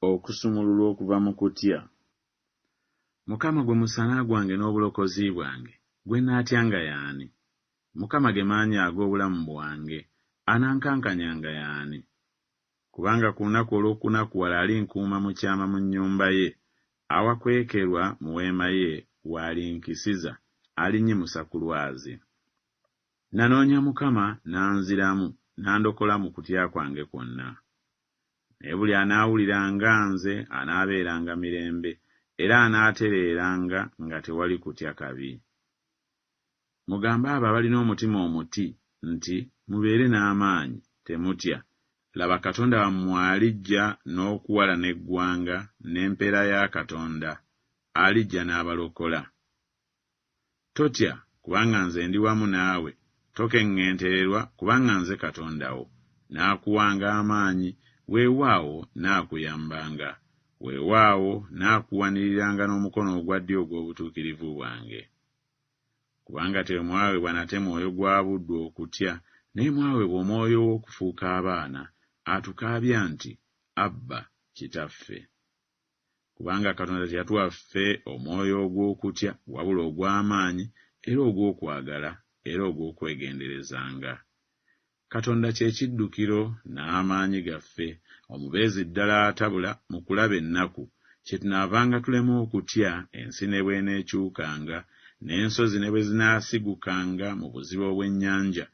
Okusumululwa okuva mu kutya. Mukama gwe musana gwange n'obulokozi bwange, gwe nnaatyanga y'ani? Mukama ge maanyi ag'obulamu bwange, anankankanyanga y'ani? Kubanga ku lunaku olw'okunakuwala alinkuuma mu kyama mu nnyumba ye, awakwekerwa mu weema ye w'alinkisiza, alinnyimusa ku lwazi. Nanoonya Mukama, n'anziramu, n'andokola mu kutya kwange kwonna. Naye buli anaawuliranga nze anaabeeranga mirembe, era anaatereeranga nga tewali kutya kabi. Mugambe abo abalina omutima omuti nti, Mubeere n'amaanyi, temutya, laba Katonda wammwe alijja n'okuwalana eggwanga, n'empeera ya Katonda, alijja n'abalokola. Totya, kubanga nze ndi wamu naawe, tokeŋŋentererwa, kubanga nze Katonda wo, naakuwanga amaanyi, weewaawo, naakuyambanga, weewaawo, naakuwaniriranga n'omukono ogwa ddyo ogw'obutuukirivu bwange. Kubanga temwaweebwa nate mwoyo gwa buddu okutya, naye mwaweebwa omwoyo ow'okufuuka abaana, atukaabya nti, Abba, Kitaffe. Kubanga Katonda teyatuwa ffe omwoyo ogw'okutya, wabula ogw'amaanyi, era ogw'okwagala, era ogw'okwegenderezanga. Katonda kye kiddukiro n'amaanyi gaffe, omubeezi ddala atabula mu kulaba ennaku, kyetunaavanga tulema okutya ensi ne bw'eneekyukanga, n'ensozi ne bwe zinaasigukanga mu buziba obw'ennyanja,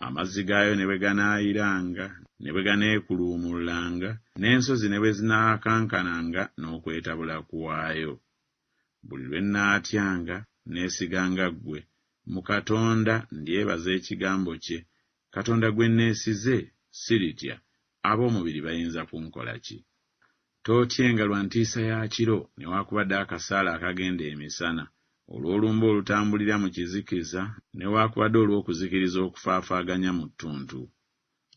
Amazzi gaayo ne bwe ganaayiranga, ne bwe ganeekuluumululanga, n'ensozi ne bwe zinaakankananga n'okwetabula kwayo. Buli lwe nnaatyanga, nneesiganga ggwe, mu Katonda ndyebaza ekigambo kye. Katonda gwe nneesize, siritya, ab'omubiri bayinza kunkola ki? Tootyenga lwa ntiisa ya kiro, newaakubadde akasaale akagenda emisana, olw'olumbe olutambulira mu kizikiza, newaakubadde olw'okuzikiriza okufaafaaganya mu ttuntu.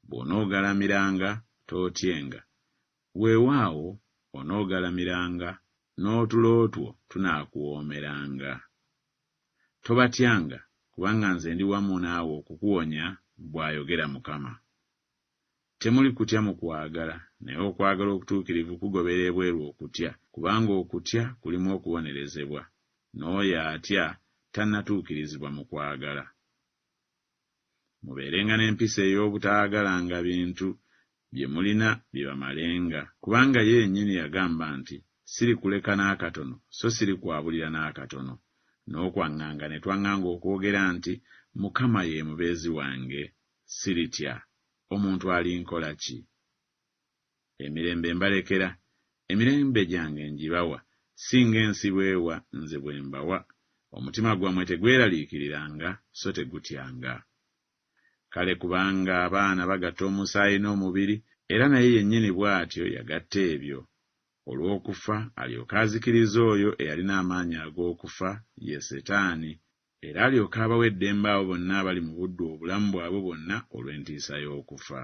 Bw'onoogalamiranga, tootyenga, weewaawo, onoogalamiranga, n'otulo two tunaakuwoomeranga. Tobatyanga, kubanga nze ndi wamu naawe okukuwonya, bw'ayogera Mukama. Temuli kutya mu kwagala, naye okwagala okutuukirivu kugobera ebweru okutya, kubanga okutya kulimu okubonerezebwa, n'oyo atya tannatuukirizibwa mu kwagala. Mubeerenga n'empisa ey'obutaagalanga bintu, bye mulina bibamalenga, kubanga ye yennyini yagamba nti, Sirikuleka n'akatono, so sirikwabulira n'akatono. N'okwaŋŋanga ne twaŋŋanga okwogera nti, Mukama ye mubeezi wange, siritya, omuntu alinkola ki? Emirembe mbalekera, emirembe gyange ngibawa, si ng'ensi bw'ewa, nze bwe mbawa. Omutima gwammwe tegweraliikiriranga so tegutyanga. Kale kubanga abaana bagatta omusaayi n'omubiri, era naye yennyini bw'atyo yagatta ebyo, olw'okufa alyoke azikirize oyo eyalina amaanyi ag'okufa, ye Setaani, Era alyoke abawe eddembe abo bonna abali mu buddu obulamu bwabwe bwonna olw'entiisa y'okufa.